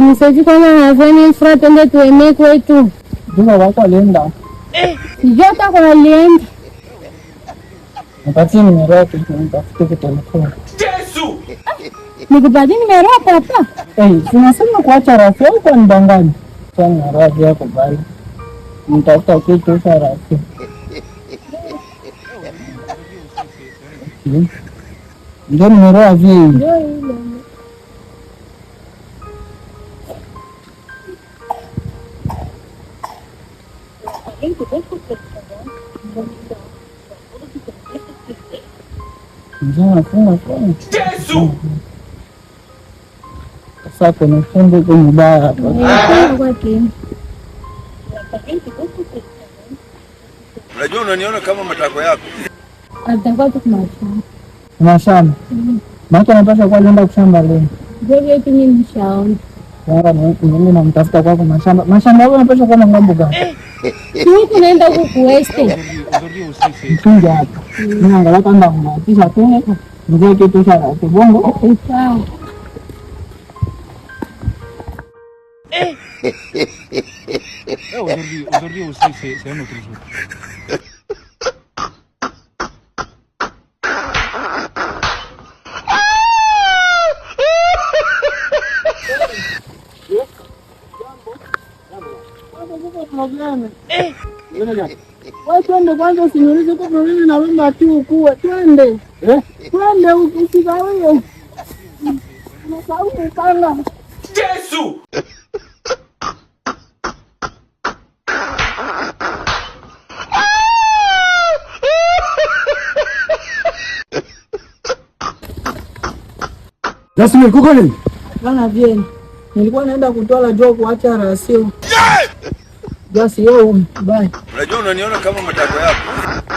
Unisaidie kwanza na 20,000 francs twende tueme kwetu. Juma wako alienda. Sijui hata kwa alienda. Nipatie numéro yake nitafute kwa téléphone. Nikupatie numéro ya papa? Eh, sinasema kuacha rafiki au kwa nidanganya? Sasa numéro yake yako bali. Nitafuta kitu cha rafiki. Okay. Ndio numéro ya vie. Ndio ile. Ndio nafunga phone. Sasa kuna fundi iko mbaya hapa. Eh, kwa tena. Unajua unaniona kama matako yako. Atakuwa tu kumashamba. Mashamba. Maana anapaswa kuwa alienda kushamba leo. Ndio vyetu mimi nishaona. Yanga mimi namtafuta kwako mashamba. Mashamba yako yanapaswa kuwa na ngambo gani? Huku naenda huku kuweste. Mtungi hapa. Mimi angalau kama kubahatisha tu. Ndio kitu cha kibongo. Sawa. Aujourd'hui aussi, c'est un autre jour. Problème. Wewe twende kwanza, usiniulize kwa problème na wewe tu ukue. Twende. Eh? Twende usikawie. Unasahau upanga. Yesu! Jasmine, kuko nini? Bana bien. Nilikuwa naenda kutwala jua kuacha rasio. Jasi yo, bye. Unajua unaniona kama matako yako.